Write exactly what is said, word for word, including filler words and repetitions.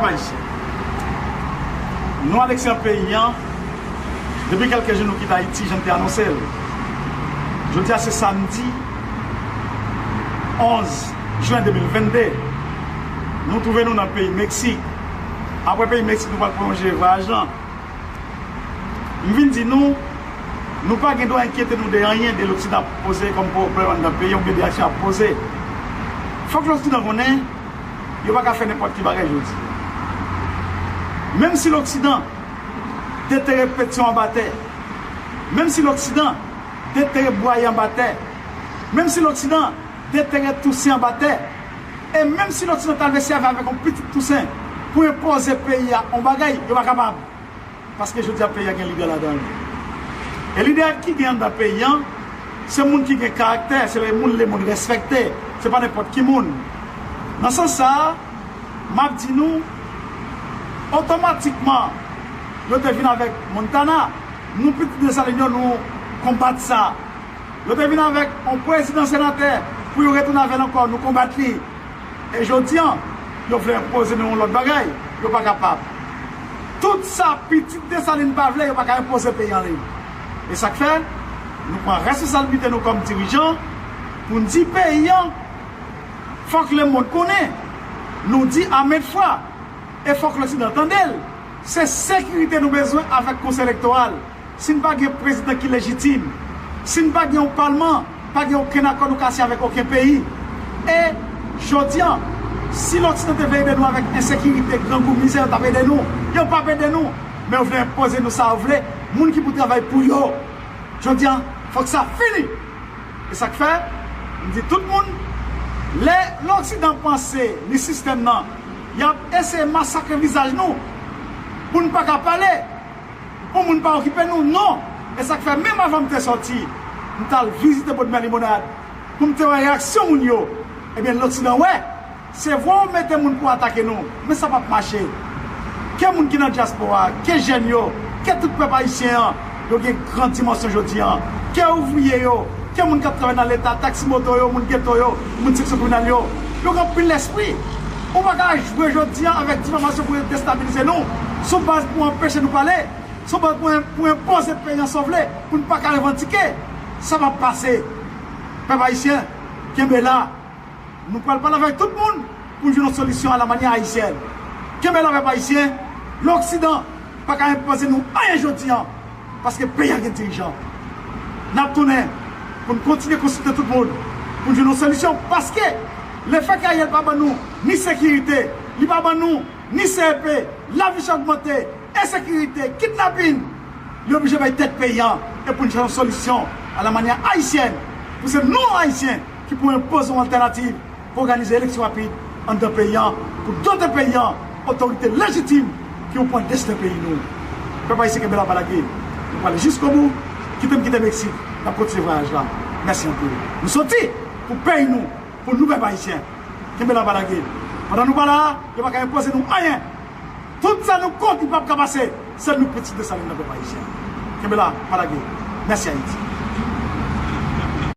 Ayisyen. Nou anekse peyi an depi kèlke jou, nou kite Ayiti jan n te anonse l. Jodi a se samdi onz jen de mil vennde. Nou twouve nou nan peyi Meksik. Apre peyi Meksik, nou pral pwolonje vwayaj lan. M vin di nou, nou pa gen dwa enkyete nou de anyen de Loksidan ap poze kòm pwoblèm anndan peyi an oubyen de aksyon ap poze. Fòk Loksidan konnen, yo pa ka fè nenpòt ki bagay jodi. Menm si Loksidan detere Petyon anba tè, menm si Loksidan detere Bwaye anba tè, menm si Loksidan detere Tousen anba tè, e menm si Loksidan ta vle sèvi avèk yon pitit Tousen pou enpoze peyi a yon bagay, yo pa kapab. Paske jodi a peyi a gen lidè ladan l. E lidè ki gen anndan peyi an, se moun ki gen karaktè, se moun lemonn respekte, se pa nenpòt ki moun. Nan sans sa a, m ap di nou, otomatikman, yo te vin avèk Montana, nou pitit Desalin yo, nou konbat sa. Yo te vin avèk yon prezidan senatè pou yo retounen avè l ankò, nou konbat li. E jodi an, yo vle enpoze nou yon lòt bagay, yo pa kapab. Tout sa pitit Desalin pa vle, yo pa ka enpoze peyi an li. E sa k fè, nou pran responsablite nou kòm dirijan pou n di peyi an, fòk lemonn konnen, nou di a maintes fois, e fòk Loksidan tande l, se sekirite nou bezwen avèk Konsèy Elektoral. Si n pa gen prezidan ki lejitim, si n pa gen yon palman, pa gen okenn akò nou ka siyen avèk okenn peyi. E jodi an, si Loksidan te vle ede nou avèk ensekirite, grangou, mizè, yo t ap ede nou. Yo p ap ede nou, men yo vle enpoze nou sa yo vle, moun ki pou travay pou yo. Jodi an, fòk sa fini. E sa k fè, m di tout moun, lè Loksidan panse ni sistèm nan, y ap eseye masakre vizaj nou pou n pa ka pale. Pou moun pa okipe nou, non. E sa k fè, menm avan m te sòti, m t al vizite Bòdmè Limonad pou m te wè reyaksyon moun yo. Ebyen, Loksidan wè, se vre w mete moun pou atake nou, men sa p ap mache. Ke moun ki nan dyaspora, ke jèn yo, ke tout pèp ayisyen an, yo gen gran dimansyon jodi an. Ke ouvriye yo, ke moun k ap travay nan Leta, taksi moto yo, moun geto yo, moun seksyon kriminèl yo, yo gen anpil lespri. Ou pa ka jwe jodi an avèk difamasyon pou destabilize nou, sou baz pou anpeche nou pale. Sou bòl pou, pou enpoze peyi an sa w vle, pou n pa ka revandike. Sa p ap pase. Pèp ayisyen, kenbe la. Nou pral pale avèk tout moun pou n jwenn yon solisyon alamanyè ayisyèn. Kenbe la, pèp ayisyen. Loksidan pa ka enpoze nou anyen jodi an, paske peyi a gen dirijan. N ap tounen pou n kontinye konsilte tout moun pou n jwenn yon solisyon, paske lefètke Ariel pa ban nou ni sekirite, li pa ban nou ni C E P, lavi chè ogmante, ensekirite, kidnapin, li oblije bay tèt peyi an e pou n chèche yon solisyon alamanyè ayisyèn, pou se nou ayisyen ki pou enpoze yon altènativ pou òganize eleksyon rapid anndan peyi an, pou dote peyi an otorite lejitim ki pou pran desten peyi nou. Pèp ayisyen, kenbe la, pa lage. Nou prale jiskobou. Kite m kite Meksik, n ap kontinye vwayaj la. Mèsi anpil. Nou soti pou peyi nou, pou nou pèp ayisyen. Kenbe la, pa lage. Pandan nou pa la, yo pa ka enpoze nou anyen. Tout sa nou kont, li p ap ka pase. Sèl nou pitit Desalin nan, pèp ayisyen. Kenbe la, pa lage. Mèsi Ayiti.